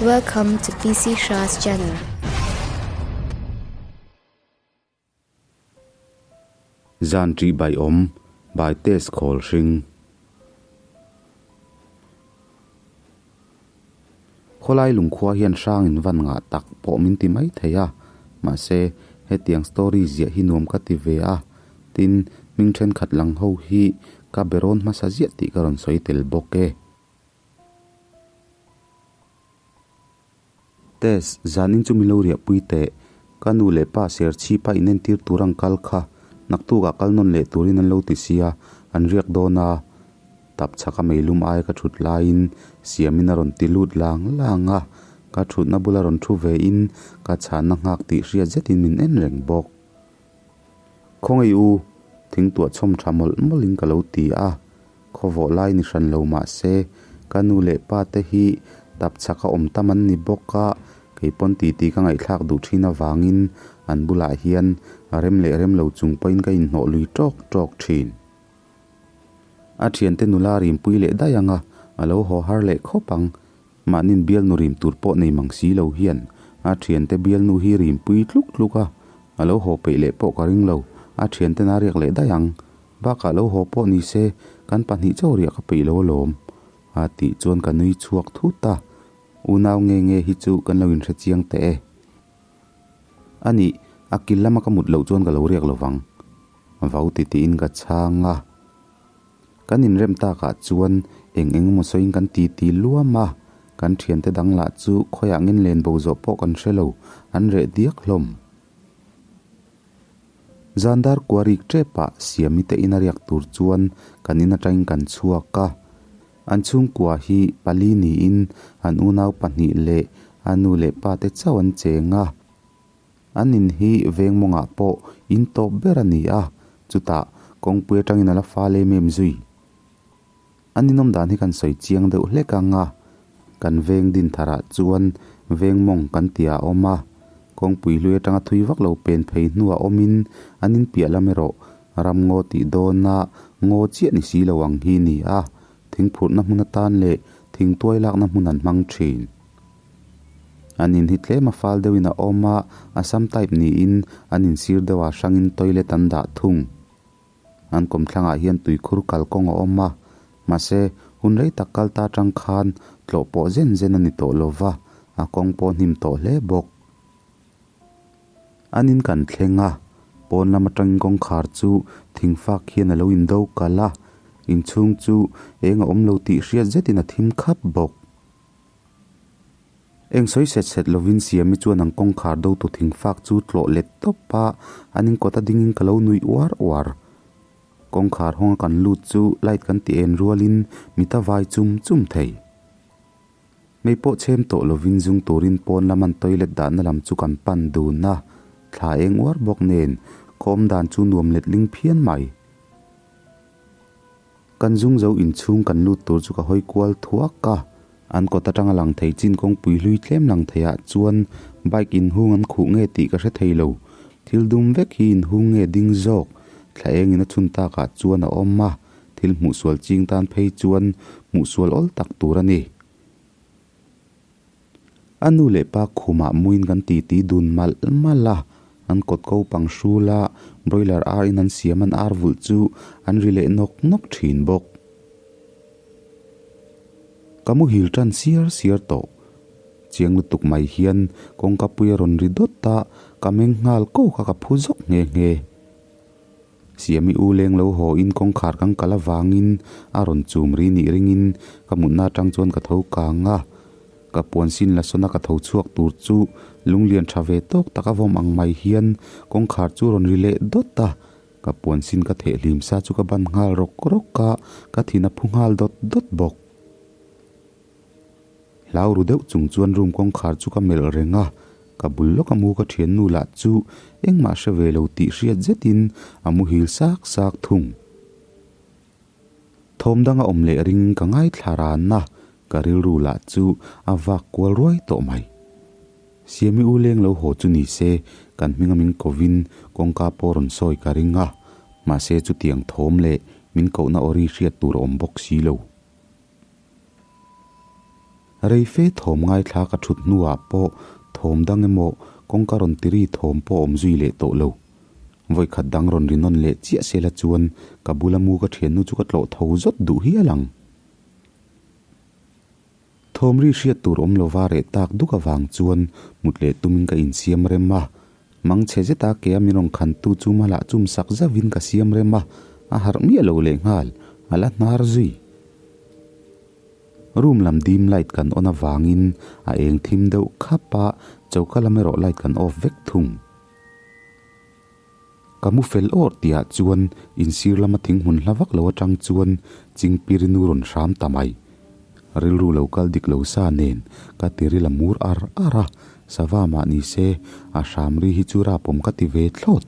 Welcome to PC Shah's channel. Zan ṭih bai awm, bai test khawl hring. Khawlai lungkhua hian hrang in van ngah tak pawh min ti mai thei a, mahse hetiang story ziah hi nuam ka ti ve a, tin hming thenkhat lang ho hi ka be rawn hmasa ziah tih ka rawn sawi tel bawk e. Tess, zanin chu min lo riahpui teh. Ka nu leh pa ser chhipa inentir tur ang kal kha naktukah kal nawn leh turin an lo ti sia, an riak dawn a. Tap chhaka meilum aia ka thut laiin Siamin a rawn ti lut lang lang a, ka thutna bula rawn thu vein ka chhanna nghak tih hriat zetin min en reng bawk. Khawngaih u, thingtuah chhawm tha mawlh mawlhin ka lo ti a, khawvawh lai ni hran lo mah se, ka nu leh pa te hi tap chhaka awm tam an ni bawk a, kei pawn titi ka ngaihthlak duh thin avangin an bulah hian rem leh rem lo chung pawhin ka inhnawh lui tawk tawk thin. A thiante nula rimpui leh daih ang a, a lo haw har leh khawp ang. Mahnin bialnu rim tur pawh nei mang si lo hian a thiante bialnu hi rimpui tluk tluk a, a lo haw peih leh pawh ka ring lo, a thiante na riak leh daih ang. Bakah lo haw pawh ni se, kan pahnih chauh riah ka peih lo alawm. A tih chuan ka nui chhuak thut a, unau nge nge hi chu kan lo inhre chiang teh e. A nih, a kil lama ka mut loh chuan ka lo riak lovang. Vau ti tiin ka chhang a. Kan inrem takah chuan eng eng emaw sawiin kan ti ti luam a, kan thiante dang lah chu khawiah ngen len bo zawh pawh kan hre lo, an reh diak hlawm. Zandar kuarik tepah Siami te ina riak tur chuan kan in atangin kan chhuak a. An chhungkua hi pali niin an unau pahnih leh a nu leh pa te chauh an cheng a. An in hi veng mawngah pawh in tawp ber a ni a, chutah kawngpui atangin a la fal em em zui. An inawm dan hi kan sawi chiang deuh hlek ang a, kan veng din tharah chuan veng mawng kan tih a awm a, kawngpui hlui atanga thui vak lo pen phei hnuah awmin an in piah lam erawh ram ngaw tih dawna ngaw chiah ni si lo ang hi ni a, thingphurhna hmun atan leh thingtuai lakna hmun an hmang thin. An in hi tlem a fal deuhin a awm a, Assam type niin an in sir deuh ah hrangin toilet an dah thung. An kawmthlangah hian tuikhur kalkawng a awm a, mahse hun rei tak kal ta atang khan tlawh pawh zen zen a ni tawh lo va, a kawng pawh hnim tawh hle bawk. An in kan thleng a, pawn lam atangin kawngkhar chu thingfak hian a lo in do kalh a, inchhung chu eng a awm lo tih hriat zetin a thim khap bawk. Eng sawi set set lovin Siami chuan an kawngkhar dotu thingfak chu tlawh let tawp a, an inkawt a dingin ka lo nuih uar uar. Kawngkhar hawnga kan lut chu light kan ti en rualin mit a vai chum chum thei. Mei pawh chhem tawh lovin zung turin pawn lam an toilet dahna lam chu kan pan dun a, thla eng uar bawk nen khaw awm dan chu nuam letling phian mai. Kan zung zo inchhung kan lut tur chu ka hawi kual thuak a, an kawt atanga lang thei chin kawngpui hlui tlem lang theiah chuan bike inhung an khuh nge tih ka hre thei lo. Thil dum vek hi inhung nge ding zawk? Thla engin a chhun takah chuan a awm a, thil hmuhsual ching tan phei chuan hmuhsual awl tak tur a ni. A nu leh pa khumah muin kan titi dun malh malh a, an kawt ko pang hrul a, broiler ar in an siam an ar vulh chu an ri leh nawk nawk thin bawk. Ka muhil tan siar siar tawh. Chiang lutuk mai hian kawngka pui a rawn ri dawt a, ka meng nghal ko kha ka phu zawk nghe nghe. Siami u leng lo haw in kawngkhar kan kal avangin a rawn chum ri nih ringin ka mutna atang chuan ka tho kang a, ka puan sin la sawn a ka tho chhuak tur chu lunglian tha ve tawk tak a vawm ang mai hian kawngkhar chu rawn ri leh dawt a, ka puan sin ka theh hlim sa chu ka ban nghal rawk rawk a, ka thin a phu nghal dawt dawt bawk. Hlau ru deuh chung chuan room kawngkhar chu ka melh reng a, ka bul lawk a mu ka thiannu lah chu engmah hre ve lo tih hriat zetin a muhil sak sak thung. Thawm dang a awm leh ring ka ngaithla ran a, ka rilru lah chu a vak kual ruai tawh mai. Siami u leng lo haw chu ni se kan hminga min kovin kawngka pawh rawn sawi ka ring a, mahse chutiang thawm leh min kohna aw ri hriat tur a awm bawk si lo. Rei fe thawm ngaithla ka thut hnuah pawh thawm dang emaw kawngka rawn tiri thawm pawh awm zui leh tawh lo. Vawikhat dang rawn ri nawn leh chiah sela chuan ka bula mu ka thiannu chu ka tlawh tho zawt duh hial ang. Thawm ri hriat tur awm lova reh tak duk avang chuan mut leh tumin ka insiam rem a. Mang chhe zeta kea min rawn khantu chu malah chum sak zauhin ka siam rem a, a harh miah lo lehnghal, a la hnar zui. Room lam dim light kan on avangin a eng thim deuh khap a, choka lam erawh light kan off vek thung. Ka mu fel awr tihah chuan insir lama thinghmun hla vak lo atang chuan Chingpirinu rawn hram ta mai. Rilru lo kal dik lo sa nen ka tiril a mur ar ar a, sava mah ni se a hram ri hi chu rapawm ka ti ve thlawt.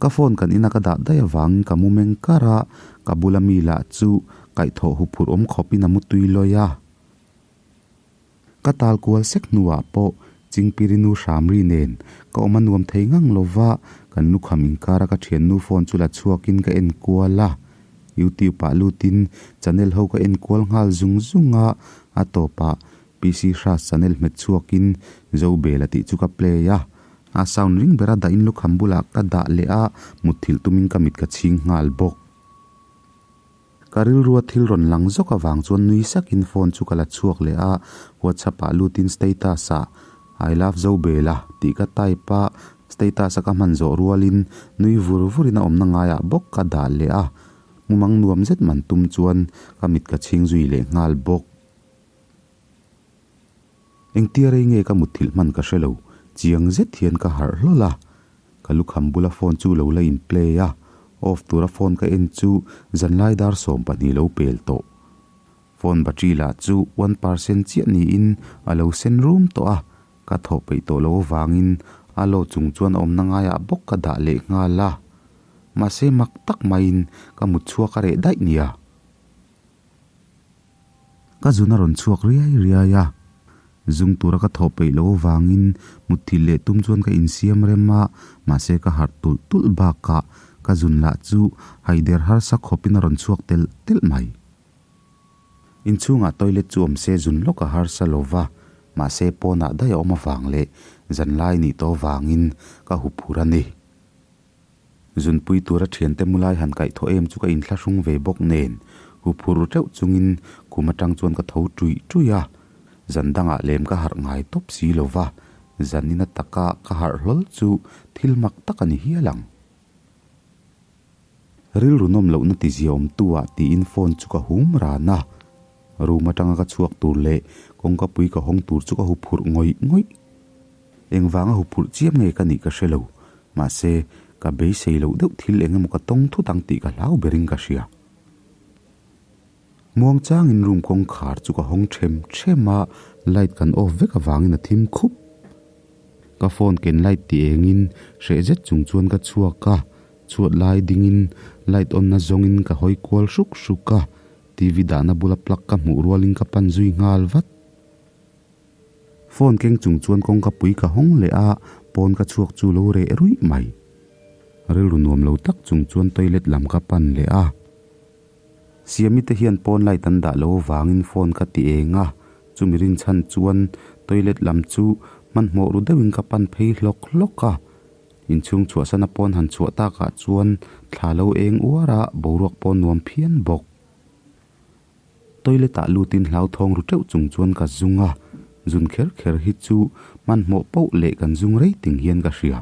Ka phone kan ina ka dah daih avangin ka mu meng kar a, ka bula mi lah chu kaihthawh huphurh awm khawpin a mu tui lawi a. Ka tal kual sek hnuah pawh Chingpirinu hramri nen ka awm a nuam thei ngang lo va, kan lukham inkara ka thiannu phone chu la chhuakin ka en kual a. YouTube ah lutin channel ho ka en kual nghal zung zung a, a tawpah PC Hras channel hmet chhuakin Zobela tih chu ka play a. A sound ring bera dahin lukham bulah ka dah leh a, mutthilh tumin ka mit ka chhing nghal bawk. Ka rilrua thil rawn lang zawk avang chuan nui sakin phone chu ka la chhuak leh a, WhatsApp ah lutin status ah I love Zobela tih ka type a, status a ka hman zawh rualin nui vur vurin a awmna ngaiah bawk ka dah leh a, mumang nuam zet man tum chuan ka mit ka chhing zui leh nghal bawk. Engtia rei nge ka mutthilh hman ka hre lo, chiang zet hian ka harh hlawl a. Ka lukham bula phone chu lo la in play a, off tura phone ka en chu zanlai dar 12 lo pel tawh. Phone battery lah chu 1% chiah niin a lo sen rum tawh a, ka thawh peih tawh lo avangin a load chung chuan a awmna ngaiah bawk ka dah leh nghal a. Mahse mak tak maiin ka mut chhuak a reh daih nia. Ka zun a rawn chhuak riai riai a, zung tura ka thawh peih loh avangin mutthilh leh tum chuan ka insiam rem a, mahse ka harh tulh tulh bakah ka zun lah chu haider harsa khawpin a rawn chhuak telh telh mai. Inchhungah toilet chu awm se zun lawk a harsa lo va, mahse pawnah daih a awm avang leh zanlai nih tawh avangin ka huphur a ni. Zunpui tura thiante mu lai han kaih thaw em chu ka inthlahrung ve bawk nen, huphur teuh chungin kum atang chuan ka tho tuih tuih a. Zan dangah lem ka harh ngai tawp si lo va, zanina taka ka harh hlawl chu thil mak tak a ni hial ang. Rilru nawm lohna ti ziaawmtu ah tiin phone chu ka hum ran a. Room atanga ka chhuak tur leh kawngkapui ka hawng tur chu ka huphurh ngawih ngawih. Engvanga huphurh chiam nge ka nih ka hre lo. Mahse, ka beisei loh deuh thil eng emaw ka tawng thut ang tih ka hlau berin ka hria. Muangchangin room kawngkhar chu ka hawng them them a, light kan off vek avangin a thim khup. Ka phone ken light ti engin hreh zet chung chuan ka chhuak a, chhuat lai dingin light on na zawngin ka hawi kual hruk hruk a, TV dahna bula plug ka hmuh rualin ka pan zui nghal vat. Phone keng chung chuan kawngka pui ka hawng leh a, pawn ka chhuak chu lo reh ruih mai. Rilru nuam lo tak chung chuan toilet lam ka pan leh a. Siami te hian pawn light an dah lo avangin phone ka ti eng a, chumi rinchhan chuan toilet lam chu hmanhmawh ru deuhin ka pan phei hlawk hlawk a. Inchhung chhuahsana pawn han chhuah takah chuan thla lo eng uar a, boruak pawh nuam phian bawk. Toilet ah lutin hlauthawng ru teuh chung chuan ka zung a, zun kher kher hi chu hmanhmawh poh leh kan zung rei ting hian ka hria.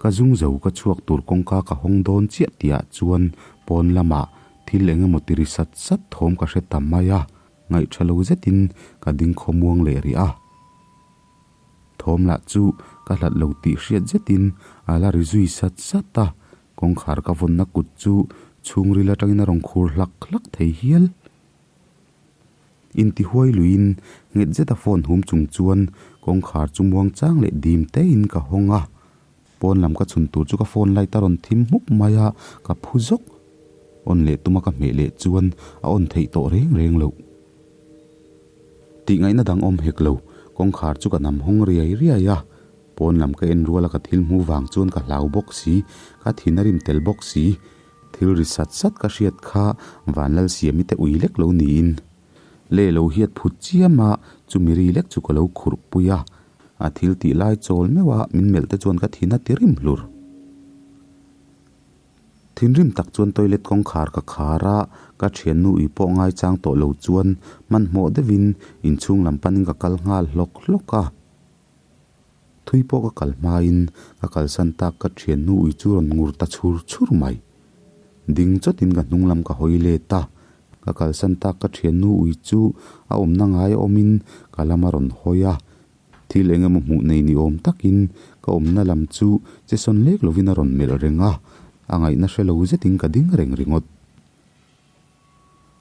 Ka zung zo ka chhuak tur kawngka ka hawng dawn chiah tihah chuan pawn lamah thil eng emaw ti ri sat sat thawm ka hre ta mai a, ngaihṭha lo zetin ka ding khawmuang leh rih a. Thawm lah chu ka hlat lo tih hriat zetin a la ri zui sat sat a, kawngkhar ka vawnna kut chu chhungril atangin a rawn khur hlak hlak thei hial. Intihuai luiin nghet zeta phone hum chung chuan kawngkhar chu muang chang leh dim tein ka hawng a, pawn lam ka chhun tur chu ka phone light a rawn thim hmuk mai a, ka phu zawk. On leh tuma ka hmeh leh chuan a on theih tawh reng reng loh. Tih ngaihna dang awm hek lo, kawngkhar chu ka nam hawng riai riai a, pawn lam ka en ruala ka thil hmu vang chuan ka hlau bawk si, ka thin a rim tel bawk si. Thil ri sat sat ka hriat kha Vanlalsiami te ui lek lo niin le lo hiat phut chiam a, chumi ri lek chu ka lo khurh pui a. A thil tih lai chawl meuh a min melh te chuan ka thin a ti rim hlur. Thinrim tak chuan toilet kawngkhar ka khar a, ka thiannu ui pawh ngaichang tawh lo chuan hmanhmawh deuhin inchhung lam panin ka kal nghal hlawk hlawk a. Thui pawh ka kal hmain ka kalsan tak ka thiannu ui chu rawn ngur ta chhur chhur mai. Ding chawtin ka hnung lam ka hawi let a, ka kalsan tak ka thiannu ui chu a awmna ngai awmin ka lam a rawn hawi a. Thil eng emaw hmuh nei ni awm takin ka awmna lam chu che sawn lek lovin a rawn melh reng a, a ngaihna hre lo zetin ka ding reng ringawt.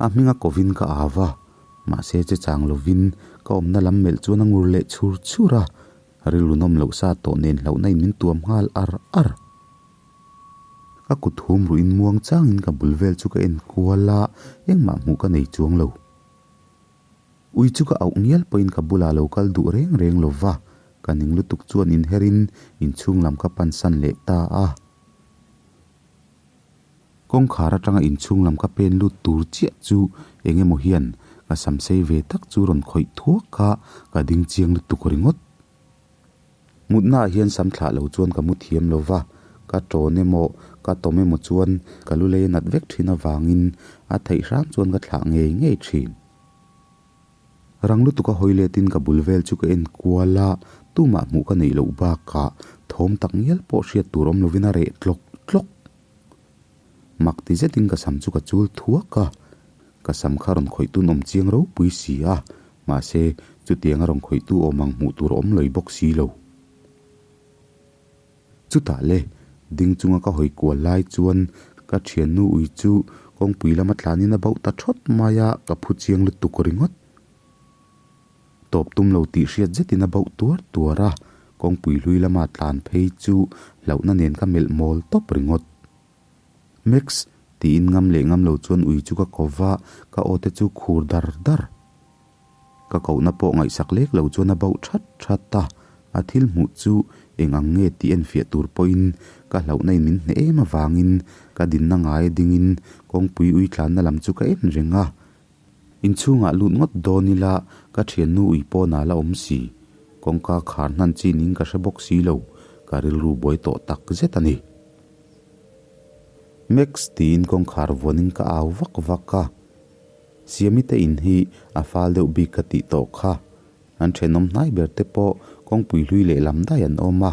A hminga kovin ka au va, mahse che chang lovin ka awmna lam melh chuan a ngur leh chhur chhur a, rilru nawm loh sa tawh nen hlauhna in min tuam nghal ar ar. Ka kut hum ruih in muang changin ka bul vel chu ka en kual a, engmah hmuh ka nei chuang lo. Ui chu ka auh ngial pawhin ka bulah lo kal duh reng reng lo va, ka ning lutuk chuan inherin inchhung lam ka pansan leh ta a. Kawngkhar atanga inchhung lam ka pen lut tur chiah chu eng emaw hian ka sam sei ve tak chu rawn khawih thuak a, ka ding chiang lutuk ringawt. Mutnaah hian sam thlah lo chuan ka mu thiam lo va, ka tawn emaw ka tawm emaw chuan ka lu lei a nat vek thin avangin a theih hram chuan ka thlah ngei ngei thin. Rang lutuk a hawi letin ka bul vel chu ka en kual a, tumah hmuh ka neih loh bakah thawm tak ngial pawh hriat tur awm lovin a reh tlawk tlawk. Mak ti zetin ka sam chu ka chul thuak a, ka sam kha rawn khawih tun awm chiang ropui si a, mahse chutiang a rawn khawih tu awm ang hmuh tur a awm lawih bawk si lo. Chutah le, ding chunga ka hawi kual lai chuan ka thiannu ui chu kawngpui lama tlanin a bauh ta thawt mai a, ka phu chiang lutuk ringawt. Tawp tum lo tih hriat zetin a bauh tuar tuar a, kawngpui hlui lama tlan phei chu hlauhna nen ka melh mawl tawp ringawt. Max! tiin ngam leh ngam lo chuan ui chu ka ko va, ka aw te chu khur dar dar. Ka kohna pawh ngaihsak lek lo chuan a bauh that that a, a thil hmuh chu eng ang nge tih enfiah tur pawhin ka hlauhna in min hneh em avangin ka dinna ngai dingin kawngpui ui tlanna lam chu ka en reng a. Inchhungah lut ngawt dawn ila ka thiannu ui pawn a la awm si. Kawngka khar hnan chin in ka hre bawk si lo, ka rilru buai tawh tak zet a ni. Max tiin kawngkhar vuanin ka au vak vak a. Siami te in hi a fal deuh bik ka tih tawh kha. An thenawm hnai ber te pawh kawngpui hlui leh lam dai an awm a.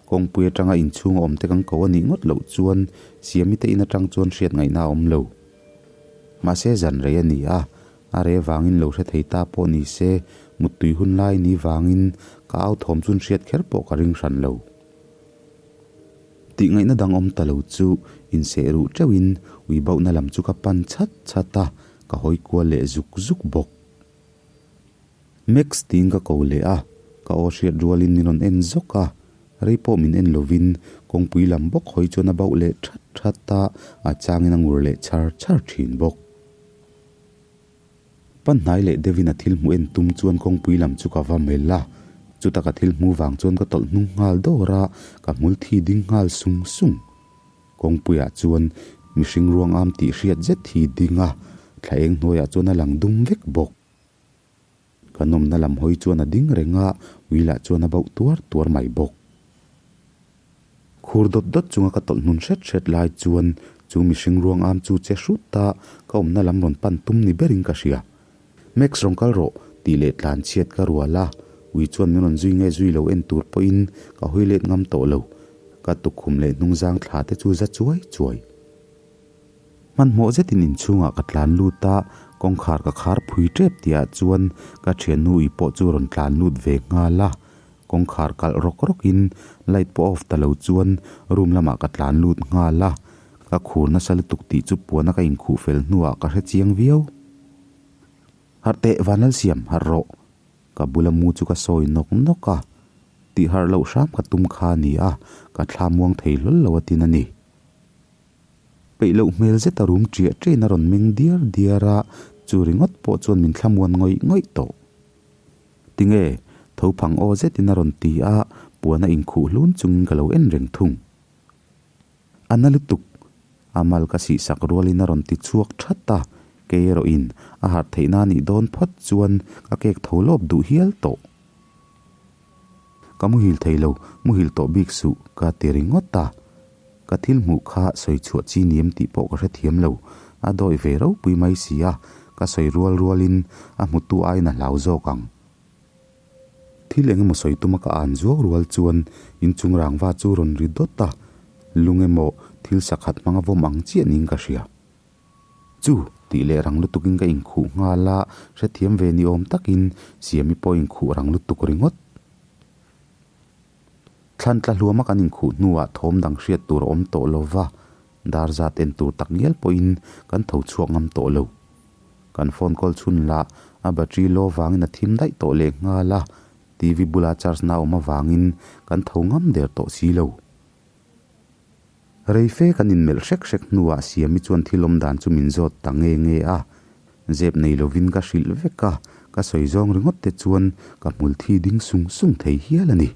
Kawngpui atanga inchhung a awm te kan ko a nih ngawt loh chuan Siami te in atang chuan hriat ngaihna a awm lo. Mahse zan rei a ni a, a re vangin lo hre thei ta pawh ni se muttui hun lai ni vangin ka au thawm chun hriat kher pawh ka ring hran lo. Tih ngaihna dang awm ta lo chu inseh ruh teuhin ui bauhna lam chu ka pan chat chat a, ka hawi kual leh zuk zuk bawk. Max tiin ka ko leh a, ka aw hriat rualin min rawn en zawk a, rei pawh min en lovin kawngpui lam bawk hawi chuan a bauh leh that that a, a changin a ngur leh char char thin bawk. Pan hnai leh deuhin a thil hmuh en tum chuan kawngpui lam chu ka va melh a, chuta ka thil hmu vang chuan ka tawlh hnung nghal dawr a, ka hmul thi ding nghal sung sung. Kawngpuiah chuan mihring ruang am tih hriat zet hi ding a, thla eng hnuaiah chuan a lang dum vek bawk. Ka nawmna lam hawi chuan a ding reng a, ui lah chuan a bauh tuar tuar mai bawk. Khur dawt dawt chunga ka tawlh hnun hret hret lai chuan chu mihring ruang am chu che hrut a, ka awmna lam rawn pan tum ni berin ka hria. Max rawn kal rawh tih leh tlan chhiat ka rual a, ui chuan min rawn zui nge zui lo en tur pawhin ka hawi let ngam tawh lo. Ka tukkhum leh hnungzang thla te chu za chuai chuai. Hmanhmawh zetin inchhungah ka tlan lut a, kawngkhar ka khar phui tep tihah chuan ka thiannu ui pawh chu rawn tlan lut ve nghal a. Kawngkhar kalh rawk rawkin light pawh off ta lo chuan room lamah ka tlan lut nghal a, ka khur nasa lutuk tih chu puana ka inkhuh fel hnuah ka hre chiang viau. Harh teh Vanlalsiam, harh rawh. Ka bula mu chu ka sawi nawk nawk a, tih harh loh hram ka tum kha a ni a, ka thla muang thei hlawl lo a tin a ni. Peih loh hmel zet a rum ṭiah ṭiahin a rawn meng diar diar a, chu ringawt pawh chuan min thlamuan ngawih ngawih tawh. Tinge? Tho phang aw zetin a rawn ti a, puan a inkhuh hlun chungin ka lo en reng thung. A na lutuk! A mal ka sih sak rualin a rawn ti chhuak that a, kei erawhin a harh theihna a nih dawn phawt chuan ka kek tho lawp duh hial tawh. Ka muhil thei lo, muhil tawh bik suh ka ti ringawt a. Ka thil hmuh kha sawi chhuah chi ni em tih pawh ka hrethiam lo. A dawi ve ropui mai si a, ka sawi rual rualin a hmutu aiin a hlau zawk ang. Thil eng emaw sawi tuma ka an zuau rual chuan inchung rangva chu rawn ri dawt a, lung emaw thil sakhat hmanga vawm ang chiah niin ka hria. Chu! tih leh rang lutukin ka inkhuh nghal a, hrethiam ve ni awm takin Siami pawh inkhuh rang lutuk ringawt. Thlan tla hluama kan inkhuh hnuah thawm dang hriat tur a awm tawh lo va, dar zat en tur tak ngial pawhin kan tho chhuak ngam tawh lo. Kan phone call chhun lah a battery low vangin a thim daih tawh leh nghal a, TV bula charge na awm avangin kan tho ngam der tawh si lo. Rei fe kan inmelh hrek hrek hnuah Siami chuan thil awm dan chu min zawt ta nge nge a, zep nei lovin ka hrilh vek a, ka sawi zawng ringawt te chuan ka hmul thi ding sung sung thei hial a ni.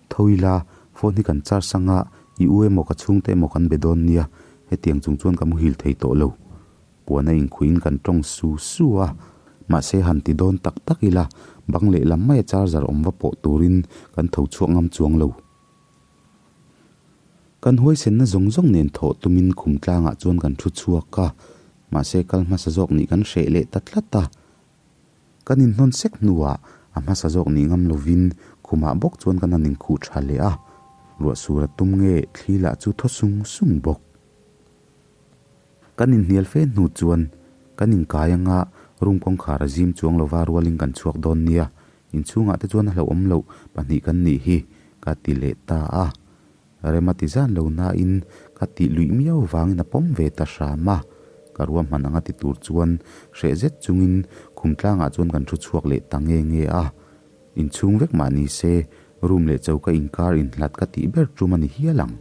Tho ila, phone hi kan charge anga i u emaw ka chhungte emaw kan be dawn nia, hetiang chung chuan ka muhil thei tawh lo. Puan a inkhuihin kan tawng su su a, mahse han ti dawn tak tak ila, bang lehlam maia charger awm va pawh turin kan tho chhuak ngam chuang lo. Kan huaisenna zawng zawng nen thawh tumin khum tlangah chuan kan thu chhuak a, mahse kal hmasa zawk nih kan hreh leh ta tlat a. Kan inhnawn sek hnuah a hmasa zawk nih ngam lovin khumah bawk chuan kan han inkhuh tha leh a, ruah sur a tum nge thli lah chu thaw sung sung bawk. Kan inhnial fe hnu chuan kan inkai anga room kawngkhar a zim chuang lova rualin kan chhuak dawn nia, inchhungah te chuan a hlauhawm loh pahnih kan nih hi ka ti leh ta a. Rem a ti zan lo nain ka tih luih miau vangin a pawm ve ta hram a, ka ruahman anga ti tur chuan hreh zet chungin khum tlangah chuan kan thu chhuak leh ta nge nge a. Inchhung vek mah ni se room leh choka inkar inhlat ka tih ber tum a ni hial ang.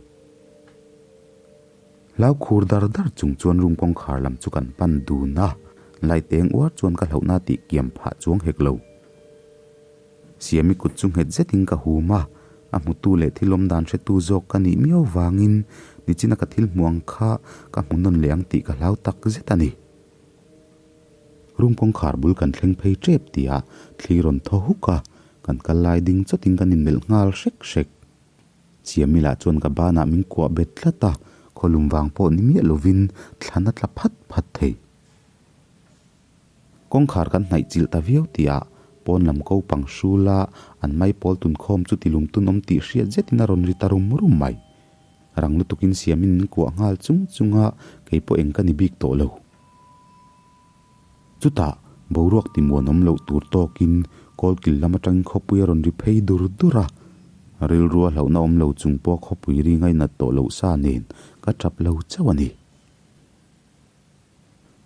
Hlau khur dar dar chung chuan room kawngkhar lam chu kan pan dun a, light eng uar chuan ka hlauhna tih kiam phah chuang hek lo. Siami kut chu nghet zetin ka hum a, a hmutu leh thil awm dan hretu zawk ka nih miau vangin nichina ka thil hmuh ang kha ka hmu nawn leh ang tih ka hlau tak zet a ni. Room kawngkhar bul kan thleng phei tep tihah thli rawn thaw huk a, kan kal lai ding chawtin kan inmelh nghal hrek hrek. Chiamila chuan ka banah min kuah bet tlat a, khawlum vang pawh ni miah lovin thlan a tla phat phat thei. Kawngkhar kan hnaih chilh ta viau tihah pawn lam ko pang hrula an mai pawl tunkhawm chu tilum tunawm tih hriat zetin a rawn ri ta rum rum mai. Rang lutukin siamin min kuah nghal chung chung a, kei pawh eng ka ni bik tawh lo. Chutah boruak timuanawm loh tur tawkin kawlkil lam atangin khawpui a rawn ri phei dur dur a, rilru a hlauhna awm lo chung pawh khawpui ri ngainat tawh loh sa nen ka tap lo chauh a ni.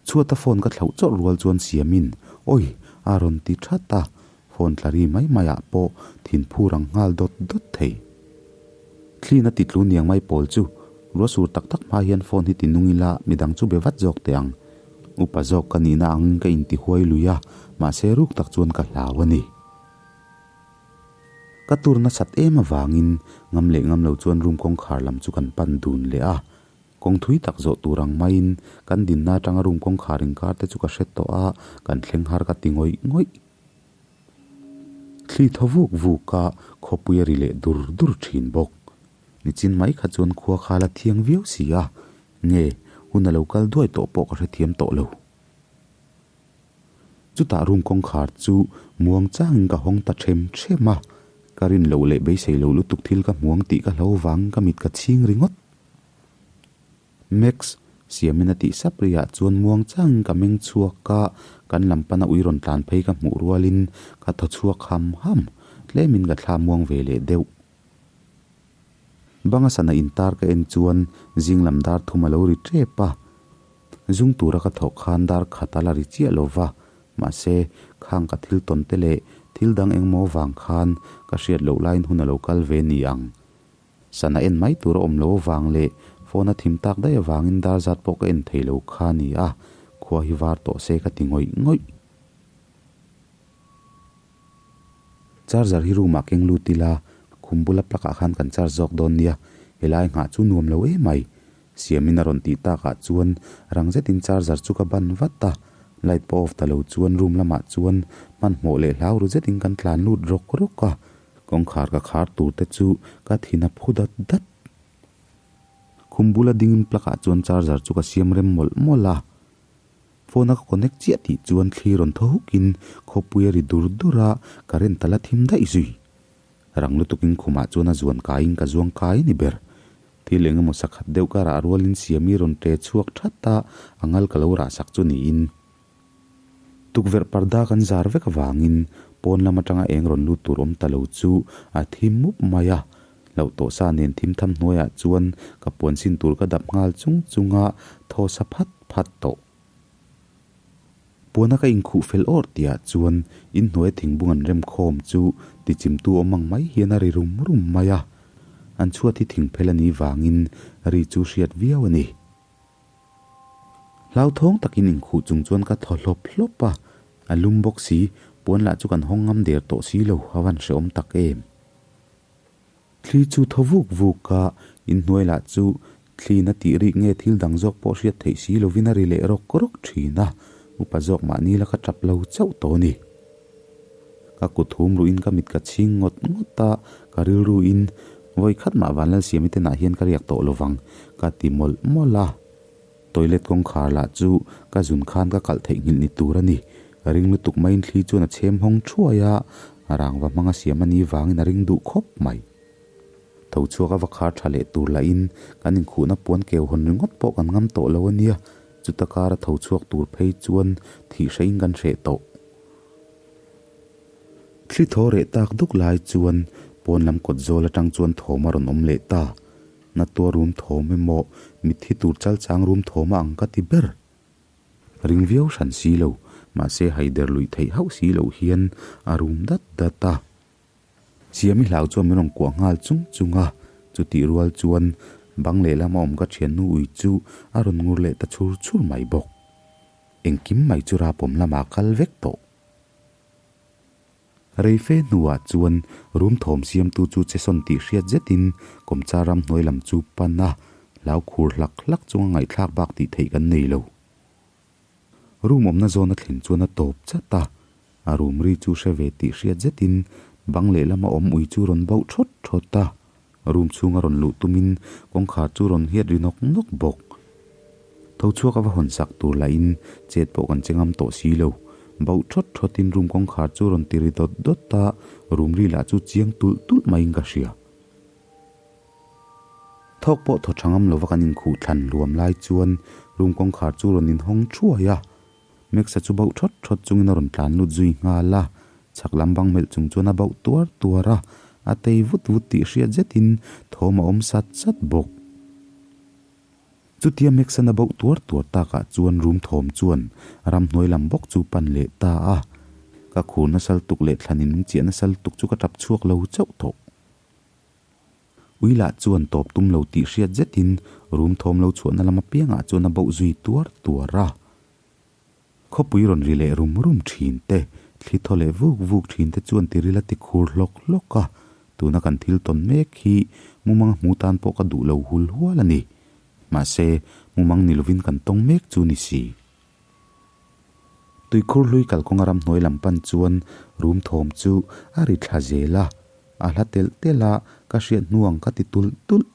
Chhuata phone ka thlauh chawrh rual chuan Siamin, Awi! a rawn ti that a, phone tla ri mai maiah pawh thinphur ang nghal dawt dawt thei. Thlin a ti tlu niang mai pawl chu, ruah sur tak tak hma hian phone hi ti nung ila midang chu be vat zawk teh ang. Upa zawk ka nihna angin ka inti huai lui a, mahse ruk tak chuan ka hlau a ni. Ka tur nasat em avangin ngam leh ngam lo chuan room kawngkhar lam chu kan pan dun leh a, Kawng thui tak zawh tur ang maiin kan dinna atanga room kawngkhar inkar te chu ka hre tawh a, kan thleng har ka ti ngawih ngawih. Thli thaw vuk vuk a, khawpui a ri leh dur dur thin bawk. Nichin mai kha chuan khua kha la thiang viau si a, nge hun a lo kal duai tawh pawh ka hrethiam tawh lo. Chutah room kawngkhar chu muang changin ka hawng ta them them a, ka rin loh leh beisei loh lutuk thil ka hmuang tih ka hlo vang ka mit ka chhing ringawt. Max, Siamin a tih sap riah chuan muang changin ka meng chhuak a, kan lam pana ui rawn tlan phei ka hmuh rualin ka thaw chhuak ham ham, tlemin ka thla muang ve leh deuh. Banga sana intar ka en chuan zing lam dar thum a lo ri tep a, zung tura ka thawh khan dar khat a la ri chiah lo va, mahse khang ka thil tawn te leh thil dang engmaw vang khan ka hriat loh laiin hun a lo kal ve ni ang. Sana en mai tur a awm lo avang leh phone a thim tak daih avangin dar zat pawh ka en thei lo kha a ni a, khua hi var tawh se ka ti ngawih ngawih. Charger hi room ah keng lut ila, khum bula plug ah khan kan charge zawk dawn nia, helai nghah chu nuam lo em mai. Siamin a rawn tih takah chuan rang zetin charger chu ka ban vat a, light pawh off ta lo chuan room lamah chuan hmanhmawh leh hlau ru zetin kan tlan lut rawk rawk a, kawngkhar ka khar tur te chu ka thin a phu dat dat. Khum bula dingin plug ah chuan charger chu ka siam rem mawlh mawlh a, phone a ka connect chiah tih chuan thli rawn thaw hukin khawpui a ri dur dur a, current a la thim daih zui. Rang lutukin khumah chuan a zuan kaiin ka zuang kai a ni ber. Thil eng emaw sakhat deuh ka rah rualin Siami rawn ṭe chhuak ṭhat a, a ngal ka lo rah sak chu niin. Tukverh parda kan zar vek avangin pawn lam aṭanga eng rawn lut tur awm ta lo chu a thim mup mai a. Hlauh tawh sa nen thim tham hnuaiah chuan ka puan sin tur ka dap nghal chung chung a, thaw sa phat phat tawh. Puana ka inkhuh fel awrh tihah chuan inhnuaia thingbung an rem khawm chu tichimtu awm ang mai hian a ri rum rum mai a, an chhuat hi thingphel a nih vangin ri chu hriat viau a ni. Hlauthawng takin inkhuh chung chuan ka thaw hlawp hlawp a, a lum bawk si, puan lah chu kan hawng ngam der tawh si lo, a van hrehawm tak em. Thli chu thaw vuk vuk a, inhnuai lah chu thliin a tih rik nge thil dang zawk pawh hriat theih si lovin a ri leh rawk rawk thin a, upa zawk mahni la ka tap lo chauh tawh a ni. Ka kut hum ruhin ka mit ka chhing ngawt ngawt a, ka rilruin vawi khat mah Vanlalsiami te nah hian ka riak tawh lovang ka ti mawlh mawlh a. Toilet kawngkhar lah chu ka zun khan ka kalh theihnghilh ni tur a ni. Ring lutuk maiin thli chuan a chhem hawng thuai a, rangva hmanga siam a nih vangin a ring duh khawp mai. Tho chhuak a va khar tha leh tur lahin kan inkhuhna puan keu hawn ringawt pawh kan ngam tawh lo a nia, chuta kara tho chhuak tur phei chuan thih hrehin kan hreh tawh. Thli thaw reh tak duk lai chuan pawn lam kawt zawl atang chuan thawm a rawn awm leh ta. Natua rum thawm emaw mitthi tur chal chang rum thawm a ang ka ti ber. Ring viau hran si lo, mahse haider luih theih hauh si loh hian a rum dat dat a. Siami hlau chuan min rawn kuah nghal chung chung a, chutih rual chuan bang lehlam a awm ka thiannu ui chu a rawn ngur leh ta chhur chhur mai bawk. Engkim mai chu rapawm lamah kal vek tawh. Reife hnuah chuan rum thawm siamtu chu che sawn tih hriat zetin kawmchar ram hnuai lam chu pan a, hlau khur hlak hlak chunga ngaihthlak bak tih theih kan nei lo. Room awmna zawn a thlen chuan a tawp chat a, a room ri chu hre ve tih hriat zetin bang lehlama awm ui chu rawn bauh thawt thawt a, room chhunga rawn luh tumin kawngkhar chu rawn hiat ri nawk nawk bawk. Tho chhuak a va hawn sak tur lahin chet pawh kan che ngam tawh si lo. Bauh thawt thawtin room kawngkhar chu rawn ti ri dawt dawt a, room ri lah chu chiang tulh tulh maiin ka hria. Thawk pawh thaw tha ngam lova kan inkhuh thlan hluam lai chuan room kawngkhar chu rawn inhawng thuai a. Max-a chu bauh thawt thawt chungin a rawn tlan lut zui nghal a, chhak lam bang melh chung chuan a bauh tuar tuar a, a tei vut vut tih hriat zetin thawm a awm sat sat bawk. Chutia Max-an a bauh tuar tuar takah chuan room thawm chuan ramhnuai lam bawk chu pan leh ta a, ka khur nasa lutuk leh thlanin min chiah nasa lutuk chu ka tap chhuak lo chauh tawh. Ui lah chuan tawp tum lo tih hriat zetin room thawm lo chhuahna lam apiangah chuan a bauh zui tuar tuar a. Khawpui rawn ri leh rum rum thin te, thli thaw leh vuk vuk thin te chuan tiril a ti khur hlawk hlawk a, tuna kan thil tawn mek hi mumang hmu tan pawh ka duh lo hul hual a ni. Mahse, mumang ni lovin kan tawng mek chu ni si. Tuikhur hlui kalkawnga ramhnuai lam pan chuan rum thawm chu a ri thla zel a, a hla telh telh a, ka hriat hnu ang ka ti tulh tulh.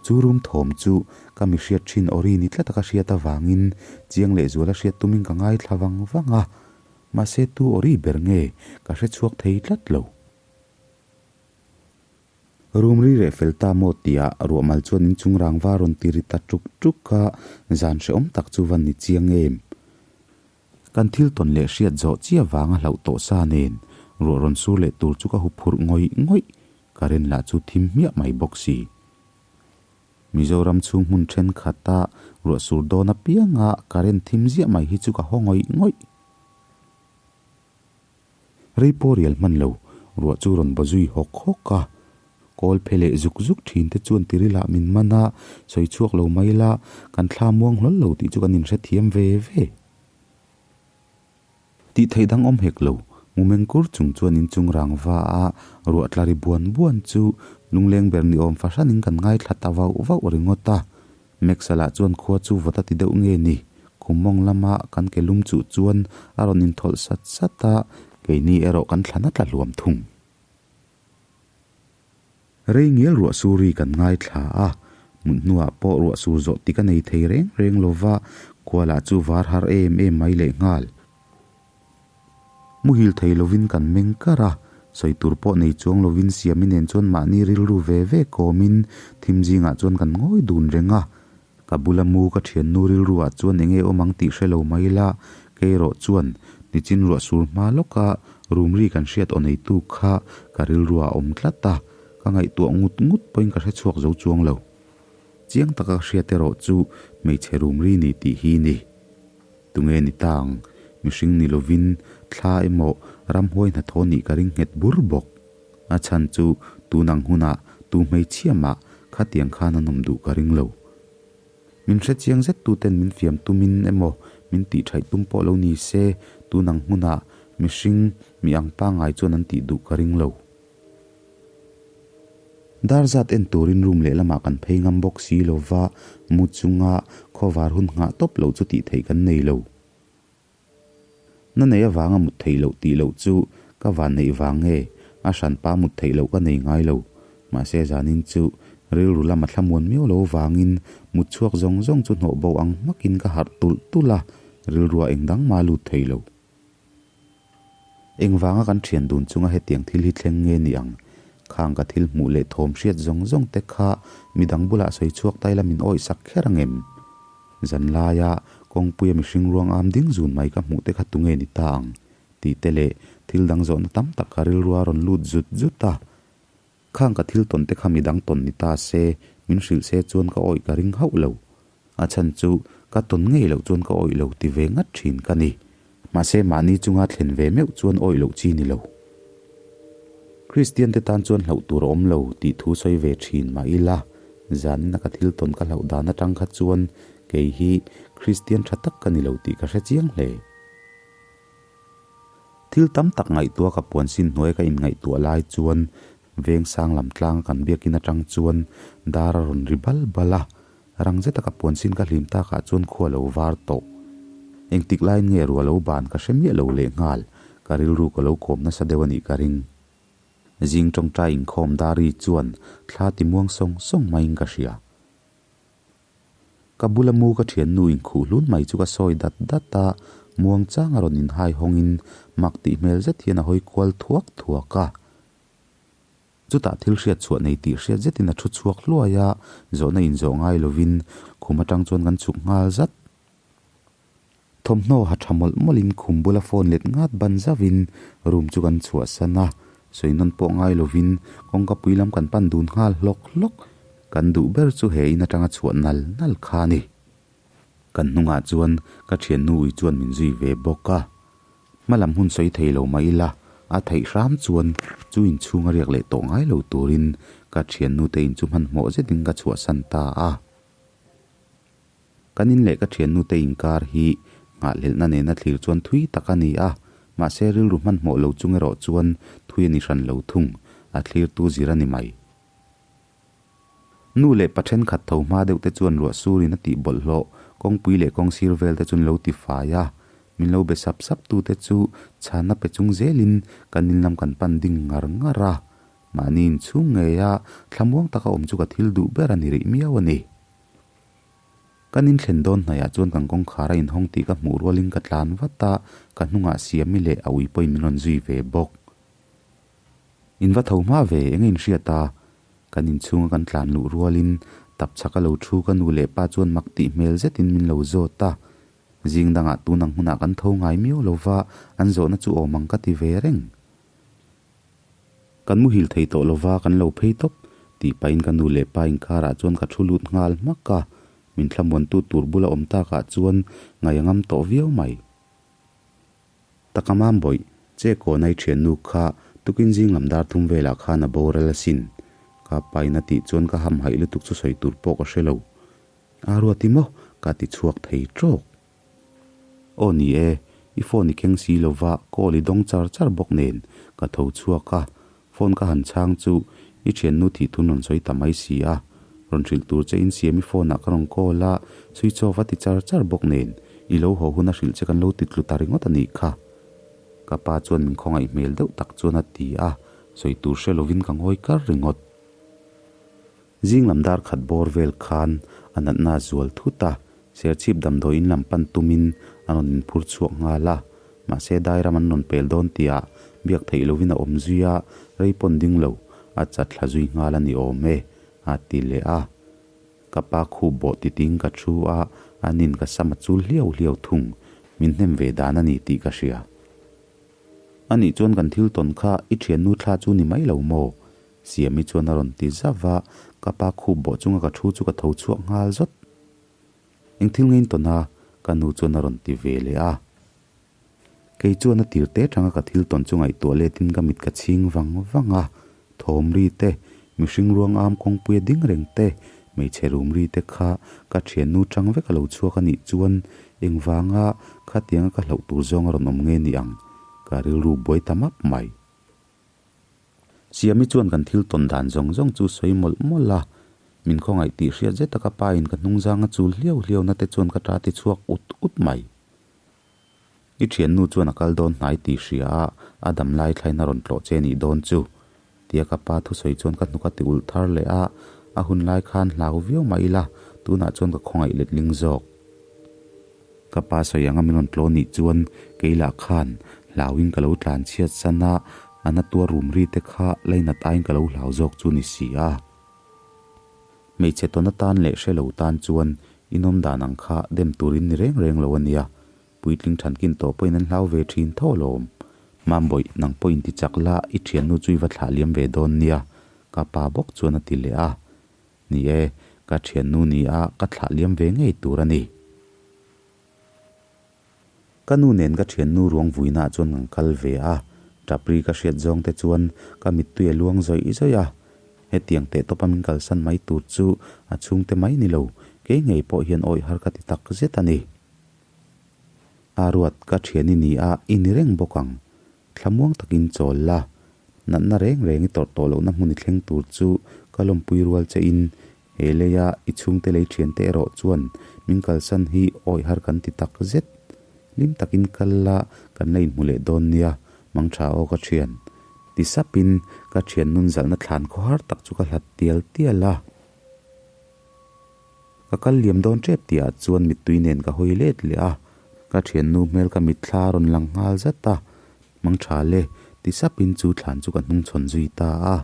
Chu rum thawm chu ka mi hriat thin awri ni tlat a ka hriat avangin chiang leh zuala hriat tumin ka ngaithla vang vang a, mahse tu awri ber nge ka hre chhuak thei tlat lo. Rum ri reh fel ta maw tihah ruahmal chuan inchung rangva rawn ti ri ta tuk tuk a, zan hrehawm tak chu va ni chiang em? Kan thil tawn leh hriat zawh chiah vanga hlauh tawh sa nen ruah rawn sur leh tur chu ka hu phurh ngawih ngawih, current lah chu thim hmiah mai bawk si. Mizoram chhung hmun thenkhat a ruah sur dawn apianga current thim ziah mai hi chu ka haw ngawih ngawih. Rei pawh rial hman lo, ruah chu rawn baw zui hawk hawk a. Kawl phe leh zuk zuk thin te chuan tirilah min man a, sawi chhuak lo mai la, kan thla muang hlawl lo tih chu kan inhrethiam ve ve. Tih theih dang awm hek lo, mumeng kur chung chuan inchung rangva a, ruah tla ri buan buan chu lungleng ber ni awm fahranin kan ngaithla ta vauh vauh ringawt a. Max-a lah chuan khua chu vawt a ti deuh nge ni? Khum mawng lama kan ke lum chuh chuan a rawn inthawlh sat sat a, keini erawh kan thlan a tla hluam thung. Rei ngial ruah sur ri kan ngaithla a, mut hnuah pawh ruah sur zawh tik a nei thei reng reng lo va, khua lah chu var har em em mai leh nghal. Muhil thei lovin kan meng kar a, sawi tur pawh nei chuang lovin Siami nen chuan mahni rilru ve ve kawmin thim zingah chuan kan ngawi dun reng a. Ka bula mu ka thiannu rilruah chuan enge awm ang tih hre lo mai la, kei erawh chuan nichin ruah sur hma lawka room ri kan hriat aw neitu kha ka rilruah a awm tlat a, ka ngaihtuah ngut ngut pawhin ka hre chhuak zo chuang lo. Chiang taka ka hriat erawh chu hmeichhe room ri ni tih hi ni. Tunge ni ta ang? Mihring ni lovin thla emaw ramhuai hnathawh nih ka ring nghet bur bawk. A chhan chu tun ang hunah tu hmeichhia mah khatiang khan an awm duh ka ring lo. Min hrechiang zet tuten min fiam tumin emaw min tihṭhaih tum pawh lo ni se tun ang hunah mihring mi ang pangngai chuan an tih duh ka ring lo. Dar zat en turin room lehlamah kan phei ngam bawk si lo va, mu chunga khawvar hun nghah tawp loh chu tih theih kan nei lo. Na nei avanga mut theih loh tih loh chu ka van neih vang nge, a hranpa mut theih loh ka nei ngai lo. Mahse zanin chu rilru lama thlamuan miau lo vangin mut chhuak zawng zawng chu hnawh bo ang hmakin ka harh tulh tulh a, rilrua engdang mah lut thei lo. Engvanga kan thian dun chunga hetiang thil hi thleng nge ni ang? Khang ka thil hmuh leh thawm hriat zawng zawng te kha midang bulah sawi chhuak ta ila min awih sak kher ang em? Zanlaia kawngpuia mihring ruang am ding zun mai ka hmuh te kha tunge ni ta ang? tih te leh thil dang zawhna tam tak ka rilrua rawn lut zut zut a. Khang ka thil tawn te kha midang tawn ni ta se, min hrilh se chuan ka awih ka ring hauh lo. A chhan chu ka tawn ngei loh chuan ka awih lo ti ve ngat thin ka ni. Mahse mahni chunga thlen ve meuh chuan awih loh chi ni lo. Kristian te tan chuan hlauh tur a awm lo tih thu sawi ve thin mah ila, zanin a ka thil tawn ka hlauh dan atang kha chuan kei hi Kristian tha tak ka ni lo tih ka hre chiang hle. Thil tam tak ngaihtuah ka puan sin hnuai ka inngaihtuah lai chuan veng sang lam tlang a kan biakin atang chuan dar a rawn ri bal bal a, rang zeta ka puan sin ka hlim takah chuan khua lo var tawh. Engtik laiin nge ruah lo ban ka hre miah lo lehnghal, ka rilru ka lo kawm nasa deuh a nih ka ring. Zing tawngtai inkhawm dari chuan thla ti muang sawng sawng maiin ka hria. Ka bula mu ka thiannu inkhuh hlun mai chu ka sawi dat dat a, muang chang a rawn inhai hawngin mak tih hmel zet hian a hawi kual thuak thuak a. Chutah thil hriat chhuah nei tih hriat zetin a thu chhuak hluai a, zawhna inzawh ngai lovin khum atang chuan kan chhuk nghal zat. Thawmhnaw ha tha mawlh mawlhin khum bula phone let ngat ban zauhin room chu kan chhuahsan a, sawi nawn pawh ngai lovin kawngka pui lam kan pan dun nghal hlawk hlawk. Kan duh ber chu he in atanga chhuah nal nal kha a ni. Kan hnungah chuan ka thiannu ui chuan min zui ve bawk a. Hma lam hun sawi thei lo mah ila, a theih hram chuan chu inchhung a riak leh tawh ngai lo turin ka thiannu te in chu hmanhmawh zetin ka chhuahsan ta a. Kan in leh ka thiannu te inkar hi nghahhlelhna nena thlir chuan thui tak a ni a, mahse rilru hmanhmawh lo chung erawh chuan thui a ni hran lo thung, a thlirtu zir a ni mai. Nu leh pa thenkhat tho hma deuh te chuan ruah surin a tih bawlhhlawh, kawngpui leh kawng sir vel te chu an lo ti fai a, min lo be sap sap tu te chu chhanna pe chung zelin kan in lam kan pan ding ngar ngar a, mahni inchhung ngeia thlamuang taka awm chu ka thil duh ber a ni rih miau a ni. Kan inthlen dawn hnaihah chuan kan kawngkhar a inhawng tih ka hmuh rualin ka tlan vat a, ka hnungah Siami leh a ui pawhin min rawn zui ve bawk. In va tho hma ve, eng a inhriat a? Kan inchhunga kan tlan luh rualin tapchhak a lo thu ka nu leh pa chuan mak tih hmel zetin min lo zawt a. Zing dangah tun ang hunah kan tho ngai miau lo va, an zawhna chu awm ang ka ti ve reng. Kan muhil thei tawh lova kan lo phei tawp, tih pahin ka nu leh pa inkarah chuan ka thu lut nghal hmak a, min thlamuantu tur bula awm takah chuan ngaih a ngam tawh viau mai. Taka mam bawih, che kawnai thiannu kha tukin zing lam dar thum velah khan a boral asin. Ka pain a tih chuan ka hamhaih lutuk chu sawi tur pawh ka hre lo. A ruati maw? Ka ti chhuak thei tawk. Aw ni e, i phone i keng si lova call i dawng char char bawk nen ka tho chhuak a, phone ka han chhang chu i thiannu thih thun rawn sawi ta mai si a, Rawn hrilh tur che in Siami phone ah ka rawn call a, switch off a ti char char bawk nen, i lo haw hun a hrilh che kan lo ti tlu ta ringawt a nih kha. Ka pa chuan min khawngaih hmel deuh tak chuan a ti a, sawi tur hre lovin ka ngawi kar ringawt. Zing lam dar khat bawr vel khan a natna a zual thut a, Serchhip damdawiin lam pan tumin a rawn inphur chhuak nghal a, mahse dairam an rawn pel dawn tihah biak theih lovin a awm zui a, rei pawn ding lo, a chat thla zui nghal a ni awm e, a ti leh a. Ka pa khup bawh titing ka thu a, anin ka sam a chul hliau hliau thung, min hnem ve dan a ni tih ka hria. Anih chuan kan thil tawn kha i thiannu thla chu ni mai lo maw? Siami chuan a rawn ti zauh a, ka pa khup bawh chunga ka thu chu ka tho chhuak nghal zawt. Eng thil nge in tawn a? Ka nu chuan a rawn ti ve leh a. Kei chuan a tir te tanga ka thil tawn chu ngaihtuah letin ka mit ka chhing vang vang a, thawm ri te, mihring ruang am kawngpuia ding reng te, hmeichhe rum ri te kha ka thiannu tang vek a lo chhuak a nih chuan engvanga khatianga ka hlauh tur zawng a rawn awm nge ni ang? Ka rilru buai ta map mai. Siami chuan kan thil tawn dan zawng zawng chu sawi mawlh mawlh a, min khawngaih tih hriat zet a ka pa in ka hnung zang a chul hliau hliau na te chuan ka ta ti chhuak ut ut mai. I thiannu chuan a kal dawn hnai tih hria a, a dam lai thlain a rawn tlawh che nih dawn chu. Tia ka pa thusawi chuan ka hnuk a ti ulh thar leh a, a hun lai khan hlau viau mah ila tunah chuan ka khawngaih letling zawk. Ka pa sawi anga min rawn tlawh nih chuan kei lah khan hlauin ka lo tlan chhiat san a, a na tuar rum ri te kha lainat aiin ka lo hlau zawk chu ni si a. Hmeichhe tawn atan leh hre lo tan chuan inawm dan ang kha dem turin ni reng reng lo a nia, puitling thankin tawh pawhin an hlau ve thin tho alawm. Mambawih, nang pawh inti chak la, i thiannu chu i va thlah liam ve dawn nia, ka pa bawk chuan a ti leh a. Ni e, ka thiannu ni a, ka thlah liam ve ngei tur a ni. Ka nu nen ka thiannu ruang vuinaah chuan kan kal ve a, tapri ka hriat zawng te chuan ka mittui a luang zawih zawih a. Hetiang teh tawpa min kalsan mai tur chu a chhungte mai ni lo, kei ngei pawh hian awih har ka ti tak zet a ni. A ruat ka thian i ni a, i ni reng bawk ang. Thlamuang takin chawl la, natna reng reng i tawrh tawh lohna hmun i thleng tur chu ka lawmpui rual che in He leia i chhungte lei thiante erawh chuan min kalsan hi awih har kan ti tak zet. Hlim takin kal la kan la inhmu leh dawn nia, mang tha aw ka thian. Ti sapin ka thian nun zalhna thlan khaw har tak chu ka hlat tial tial a. Ka kal liam dawn tep tihah chuan mittui nen ka hawi let leh a, ka thiannu hmel ka mitthla a rawn lang nghal zat a, mang tha le, ti sapin chu thlan chu ka hnungchhawn zui ta a.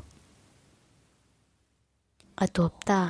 A tawp ta.